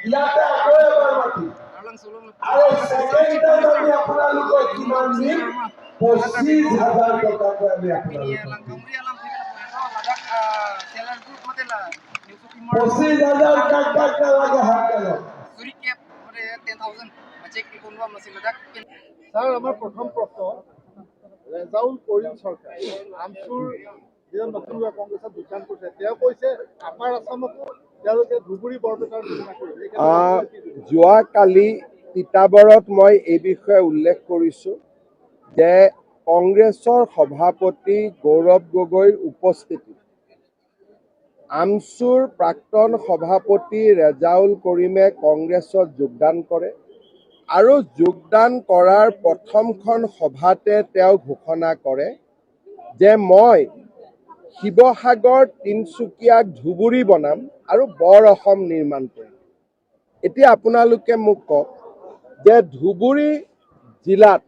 ইয়াতে আকৌ এবাৰ মাতিম আৰু ছেকেণ্ড টাইম আমি আপোনালোকক কিমান দিম? 25,000 টকাকৈ আমি আপোনালোকক দিম। 25,000 কাক কাক নালাগে, হাত দাঙক। ছাৰ, আমাৰ প্ৰথম প্ৰশ্ন, ৰেজাউল কৰিম চৰকাৰ আমচুৰ যিজন নতুনকৈ কংগ্ৰেছত যোগদান কৰিছে, তেওঁ কৈছে আপাৰ আছামতো তেওঁলোকে ধুবুৰী, বৰপেটাৰ ঘোষণা কৰিছে। এই ক্ষেত্ৰত আপুনি কি ক'ব? যোৱাকালি তিতাবৰত মই এই বিষয়ে উল্লেখ কৰিছোঁ যে কংগ্ৰেছৰ সভাপতি গৌৰৱ গগৈৰ উপস্থিতিত আমচুৰ প্ৰাক্তন সভাপতি ৰেজাউল কৰিমে কংগ্ৰেছত যোগদান কৰে আৰু যোগদান কৰাৰ প্ৰথমখন সভাতে তেওঁ ঘোষণা কৰে যে মই শিৱসাগৰ, তিনিচুকীয়াক ধুবুৰী বনাম আৰু বৰ অসম নিৰ্মাণ কৰিম। এতিয়া আপোনালোকে মোক কওক যে ধুবুৰী জিলাত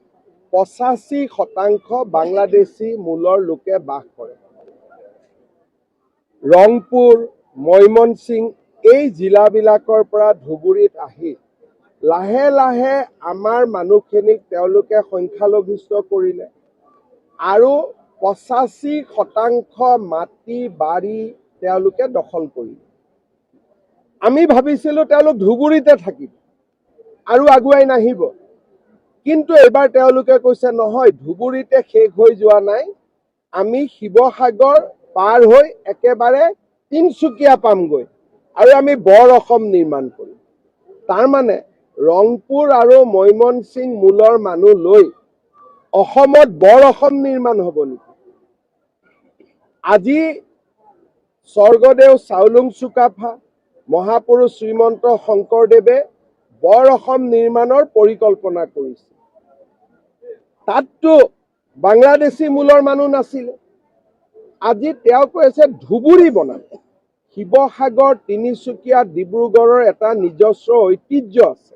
85% বাংলাদেশী মূলৰ লোকে বাস কৰে। ৰংপুৰ, ময়মনসিং এই জিলাবিলাকৰ পৰা ধুবুৰীত আহি লাহে লাহে আমাৰ মানুহখিনিক তেওঁলোকে সংখ্যালঘিষ্ঠ কৰিলে আৰু 85% মাটি বাৰী তেওঁলোকে দখল কৰিলে। আমি ভাবিছিলোঁ তেওঁলোক ধুবুৰীতে থাকিব আৰু আগুৱাই নাহিব। কিন্তু এইবাৰ তেওঁলোকে কৈছে, নহয়, ধুবুৰীতে শেষ হৈ যোৱা নাই, আমি শিৱসাগৰ পাৰ হৈ একেবাৰে তিনিচুকীয়া পামগৈ আৰু আমি বৰ অসম নিৰ্মাণ কৰিম। তাৰমানে ৰংপুৰ আৰু ময়মনসিং মূলৰ মানুহ লৈ অসমত বৰ অসম নিৰ্মাণ হ'ব নেকি? আজি স্বৰ্গদেউ চাওলুং চুকাফা, মহাপুৰুষ শ্ৰীমন্ত শংকৰদেৱে বৰ অসম নিৰ্মাণৰ পৰিকল্পনা কৰিছে। তাততো বাংলাদেশী মূলৰ মানুহ নাছিলে। আজি তেওঁ কৈ আছে ধুবুৰী বনাম। শিৱসাগৰ, তিনিচুকীয়া, ডিব্ৰুগড়ৰ এটা নিজস্ব ঐতিহ্য আছে,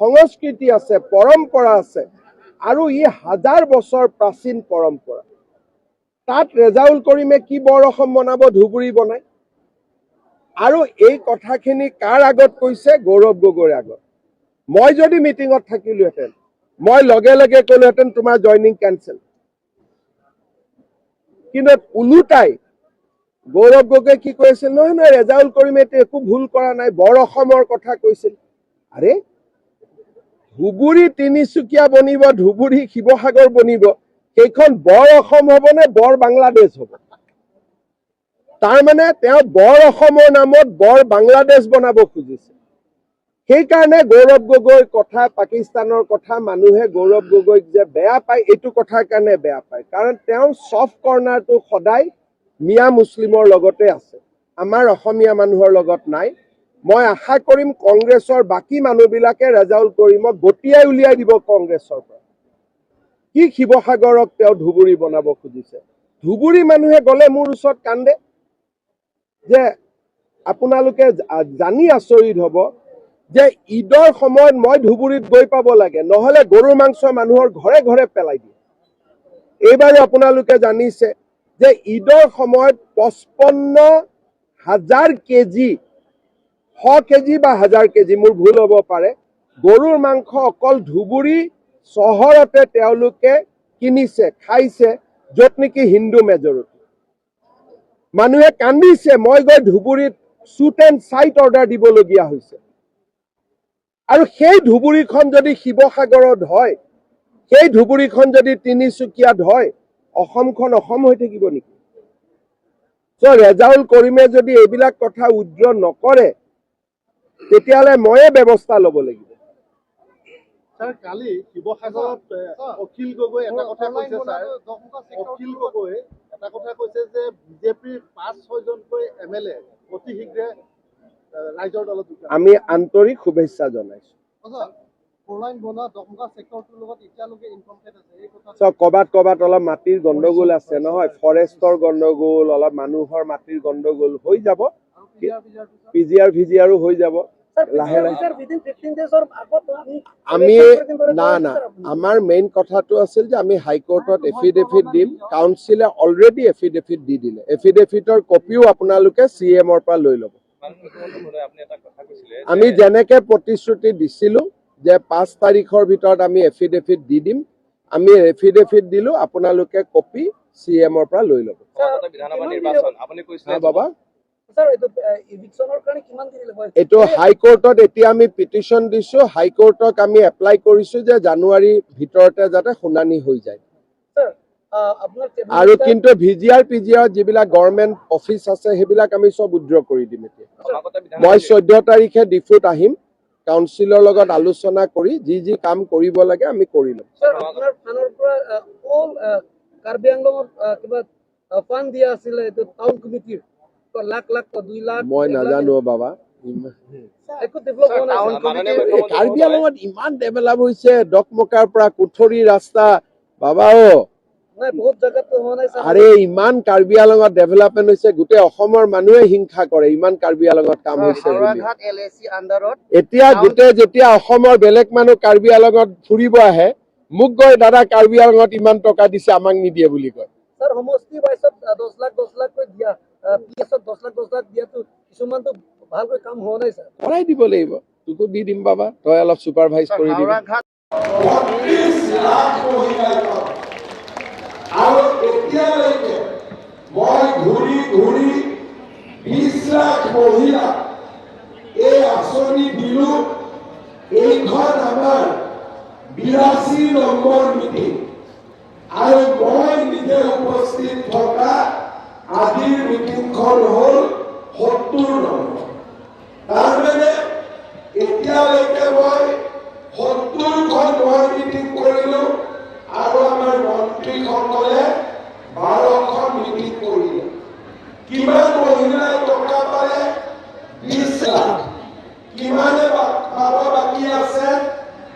সংস্কৃতি আছে, পৰম্পৰা আছে আৰু ই হাজাৰ বছৰ প্ৰাচীন পৰম্পৰা। তাত ৰেজাউল কৰিমে কি বৰ অসম বনাব ধুবুৰী বনাই? আৰু এই কথাখিনি কাৰ আগত কৈছে? গৌৰৱ গগৈৰ আগত। মই যদি মিটিঙত থাকিলোহেঁতেন, মই লগে লগে ক'লোহেঁতেন, তোমাৰ জইনিং কেনচেল। কিন্তু ওলোটাই গৌৰৱ গগৈ কি কৈছিল? নহয় নহয়, ৰেজাউল কৰিমে এইটো একো ভুল কৰা নাই, বৰ অসমৰ কথা কৈছিল। আৰে, ধুবুৰী, তিনিচুকীয়া বনিব, ধুবুৰী, শিৱসাগৰ বনিব, সেইখন বৰ অসম হ'ব নে বৰ বাংলাদেশ হ'ব? তাৰমানে তেওঁ বৰ অসমৰ নামত বৰ বাংলাদেশ বনাব খুজিছে। সেইকাৰণে গৌৰৱ গগৈৰ কথা, পাকিস্তানৰ কথা, মানুহে গৌৰৱ গগৈক যে বেয়া পায়, এইটো কথাৰ কাৰণে বেয়া পায়। কাৰণ তেওঁৰ ছফ্ট কৰ্ণাৰটো সদায় মিয়া মুছলিমৰ লগতে আছে, আমাৰ অসমীয়া মানুহৰ লগত নাই। মই আশা কৰিম কংগ্ৰেছৰ বাকী মানুহবিলাকে ৰেজাউল কৰিমক গতিয়াই উলিয়াই দিব কংগ্ৰেছৰ পৰা। কি শিৱসাগৰক তেওঁ ধুবুৰী বনাব খুজিছে? ধুবুৰী মানুহে গ'লে মোৰ ওচৰত কান্দে যে আপোনালোকে জানি আচৰিত হ'ব যে ঈদৰ সময়ত মই ধুবুৰীত গৈ পাব লাগে, নহ'লে গৰুৰ মাংস মানুহৰ ঘৰে ঘৰে পেলাই দিয়ে। এইবাৰো আপোনালোকে জানিছে যে ঈদৰ সময়ত 55,000 কেজি, 100 কেজি বা হাজাৰ কেজি, মোৰ ভুল হ'ব পাৰে, গৰুৰ মাংস অকল ধুবুৰী চহৰতে তেওঁলোকে কিনিছে, খাইছে, য'ত নেকি হিন্দু মেজৰিটি। মানুহে কান্দিছে। মই গৈ ধুবুৰীত শ্বুট এণ্ড চাইট অৰ্ডাৰ দিবলগীয়া হৈছে। আৰু সেই ধুবুৰীখন যদি শিৱসাগৰত হয়, সেই ধুবুৰীখন যদি তিনিচুকীয়াত হয়, অসমখন অসম হৈ থাকিব নেকি? চ' ৰেজাউল কৰিমে যদি এইবিলাক কথা উইড্ৰ নকৰে, তেতিয়াহ'লে ময়ে ব্যৱস্থা ল'ব লাগিব। ছাৰ, কালি শিৱসাগৰত অখিল গগৈ এটা কথা কৈছে। ছাৰ, অখিল গগৈ এটা কথা কৈছে যে বিজেপিৰ পাঁচ ছয়জনকৈ এম এল এ অতি শীঘ্ৰে ৰাইজৰ দলত যোগদান আমি আন্তৰিক শুভেচ্ছা জনাইছো। ফ'ৰলাইন বনোৱা দকমকা চেক্টৰটোৰ লগত এতিয়ালৈকে ইনকমপ্লিট আছে, এই কথা। চব কৰবাত কৰবাত অলপ মাটিৰ গণ্ডগোল আছে নহয়, ফৰেষ্টৰ গণ্ডগোল, অলপ মানুহৰ মাটিৰ গণ্ডগোল, হৈ যাব। পিজিআৰ ভিজিআৰো হৈ যাব লাহে লাহে। আমি না না, আমাৰ মেইন কথাটো আছিল যে আমি হাইকোৰ্টত এফিডেভিট দিম। কাউন্সিলে অলৰেডি এফিডেভিট দি দিলে। এফিডেভিটৰ কপিও আপোনালোকে চি এমৰ পৰা লৈ ল'ব। আমি যেনেকে প্ৰতিশ্ৰুতি দিছিলোঁ যে 5 তাৰিখৰ ভিতৰত আমি এফিডেভিট দি দিম, আমি এফিডেভিট দিলোঁ। আপোনালোকে কপি চি এমৰ পৰা লৈ ল'ব। সমাগত বিধানসভা নিৰ্বাচন, আপুনি কৈছিলে হা বাবা। ছাৰ, এইটো ইভিকশ্যনৰ কাৰণে কিমান দিন লাগিব? এইটো হাইকোৰ্টত এতিয়া আমি পিটিশ্যন দিছোঁ। হাইকোৰ্টক আমি এপ্লাই কৰিছোঁ যে জানুৱাৰীৰ ভিতৰতে যাতে শুনানি হৈ যায়। ছাৰ, আপোনাৰ আৰু কিন্তু ভিজিআৰ পিজিআৰ যিবিলাক গভৰ্ণমেণ্ট অফিচ আছে, সেইবিলাক আমি চব উইড্ৰ কৰি দিম এতিয়া। সমাগত বিধানসভা মই 14 তাৰিখে ডিফুত আহিম। কাউন্সিলৰ লগত আলোচনা কৰি যি যি কাম কৰিব লাগে আমি কৰি ল'ম। ছাৰ, আপোনাৰ ফাণ্ডৰ পৰা অল কাৰ্বি আংলঙত কিবা ফাণ্ড দিয়া আছিলে, এইটো টাউন কমিটিৰ লাখ লাখ, 2 লাখ, মই 1 লাখ। নাজানো বাবা। একো ডেভেলপ হোৱা নাই। Town sir. মাননীয় এই মুখ্যমন্ত্ৰী কাৰ্বি মহোদয়, আংলঙত ইমান ডেভেলপ হৈছে, ডকমকাৰ পৰা কুঠৰি ৰাস্তা, বাবা অ। নাই, বহুত জেগাতো হোৱা নাই ছাৰ। আৰে, ইমান কাৰ্বি আংলঙত ডেভেলপমেণ্ট হৈছে, গোটেই অসমৰ মানুহে হিংসা কৰে ইমান কাৰ্বি আংলঙত কাম হৈছে বুলি। হাওৰাঘাট এল এ চি আণ্ডাৰত এতিয়া গোটেই যেতিয়া অসমৰ বেলেগ মানুহ কাৰ্বি আংলঙত ফুৰিব আহে, মোক কয়, "দাদা, কাৰ্বি আংলঙত ইমান টকা দিছে, আমাক নিদিয়ে" বুলি কয়। ছাৰ, সমষ্টি ৱাইজত 10 লাখ 10 লাখকৈ দিয়া, পি এছত 10 লাখ 10 লাখ দিয়াটো কিছুমানতো ভালকৈ কাম হোৱা নাই ছাৰ। কৰাই দিব লাগিব। তোকো দি দিম বাবা, তই অলপ ছুপাৰভাইজ কৰি দিবি। হাওৰাঘাট 32 লাখ মহিলাই পাব। আৰু এতিয়ালৈকে মই ঘূৰি ঘূৰি 20 লাখ মহিলাক এই আঁচনি দিলো। এইখন আমাৰ 82 নম্বৰ মিটিং আৰু মই নিজে উপস্থিত থকা আজিৰ মিটিংখন হ'ল 70 নম্বৰ। তাৰমানে এতিয়ালৈকে মই 70খন মই মিটিং কৰিলো আৰু আমাৰ মন্ত্ৰীসকলে 12খন মিটিং কৰিলে। কিমান মহিলাই টকা পালে? 20 লাখ। কিমানে পাব বাকী আছে?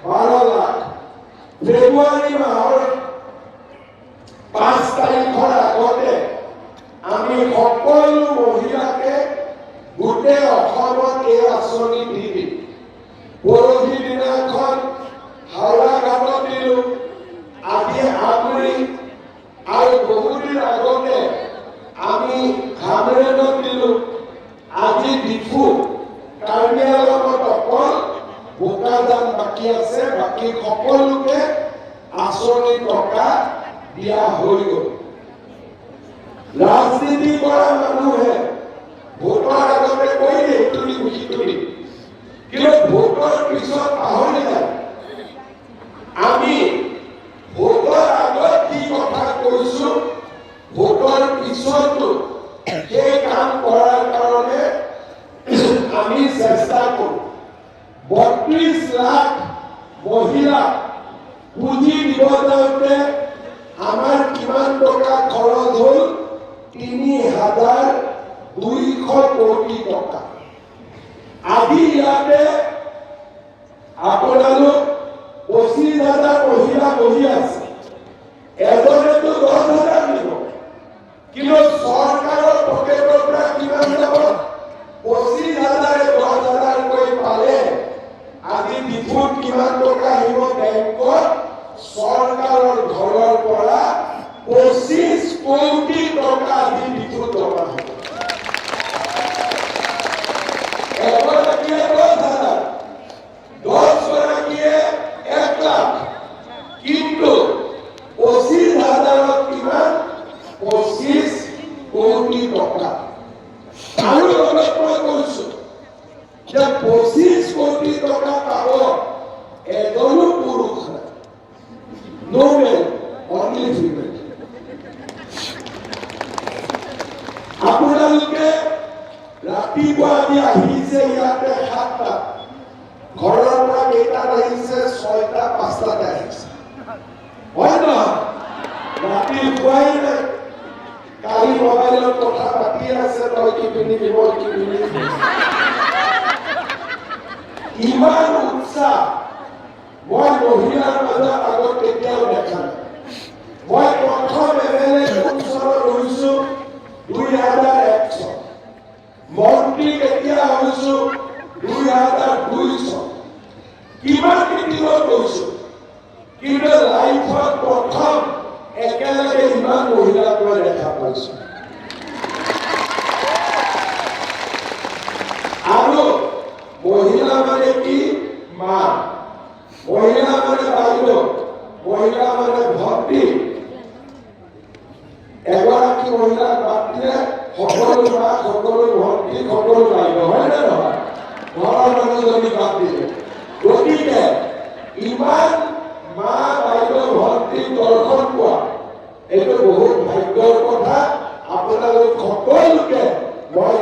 12 লাখ। ফেব্ৰুৱাৰী মাহৰ 5 তাৰিখৰ আগতে আমি সকলো মহিলাকে গোটেই অসমত এই আঁচনি দি দিম। পৰহি দিনাখন হাওৰাঘাটত দিলো, আজি আমৰি আৰু বহুদিন আগতে আমি হামৰেণত দিলো, আজি ডিফু। কাৰ্বি আংলঙত অকল বোকাজান বাকী আছে, বাকী সকলোকে আঁচনি টকা দিয়া হৈ গ'ল। ৰাজনীতি কৰা মানুহে ভোটৰ আগতে কৈ দিয়ে ইটো দিম, সিটো দিম, কিন্তু ভোটৰ পিছত পাহৰি যায়। আমি ভোটৰ আগত কি কথা কৈছো, ভোটৰ পিছতো সেই কাম কৰাৰ কাৰণে আমি চেষ্টা কৰোঁ। 32 লাখ মহিলাক পুঁজি দিব যাওঁতে আমাৰ কিমান টকা খৰচ হ'ল? 3200 কোটি টকা। আজি ইয়াতে আপোনালোক 25 হাজাৰ মহিলা বহি আছে। এজনেতো 10 হাজাৰ দিব, কিন্তু চৰকাৰৰ পকেটৰ পৰা কিমান যাব? 25 হাজাৰে 10 হাজাৰকৈ পালে আজি ডিফুত কিমান টকা আহিব বেংকত? চৰকাৰৰ ঘৰৰ পৰা 25 কোটি টকা আজি ডিফুত জমা হ'ব। এগৰাকীয়ে 10 হাজাৰ, 10 গৰাকীয়ে 1 লাখ, কিন্তু 25 হাজাৰত কিমান? 25 কোটি টকা। আৰু লগত মই কৈছো যে 25 কোটি টকা পাব এজনো পুৰুষ নাই, no male, only female। আপোনালোকে ৰাতিপুৱা আজি আহিছে ইয়াতে 7টাত, ঘৰৰ পৰা কেইটাত আহিছে? 6টা 5টাতে আহিছে, হয় নহয়? ৰাতি শুৱাই নাই। কালি মোবাইলত কথা পাতি আছে, তই কি পিন্ধিবি, মই কি পিন্ধিবি। ইমান উৎসাহ মই মহিলাৰ মাজত আগত কেতিয়াও দেখা নাই। মই প্ৰথম এম এল এ কোন চনত হৈছো? 2001 চন। মন্ত্ৰী কেতিয়া হৈছো? 2002 চন। কিমান মিটিঙত গৈছো, কিন্তু লাইফত প্ৰথম একেলগে ইমান মহিলাক মই দেখা পাইছো। ভণ্টি, এগৰাকী মহিলাক বাদ দিলে সকলো মা, সকলো ভণ্টি, সকলো বাইদেউ, হয় নে নহয়? ঘৰৰ মানুহজনী বাদ দিলে। গতিকে ইমান মা, বাইদেউ, ভণ্টি দৰ্শন পোৱা, এইটো বহুত ভাগ্যৰ কথা। আপোনালোক সকলোকে মই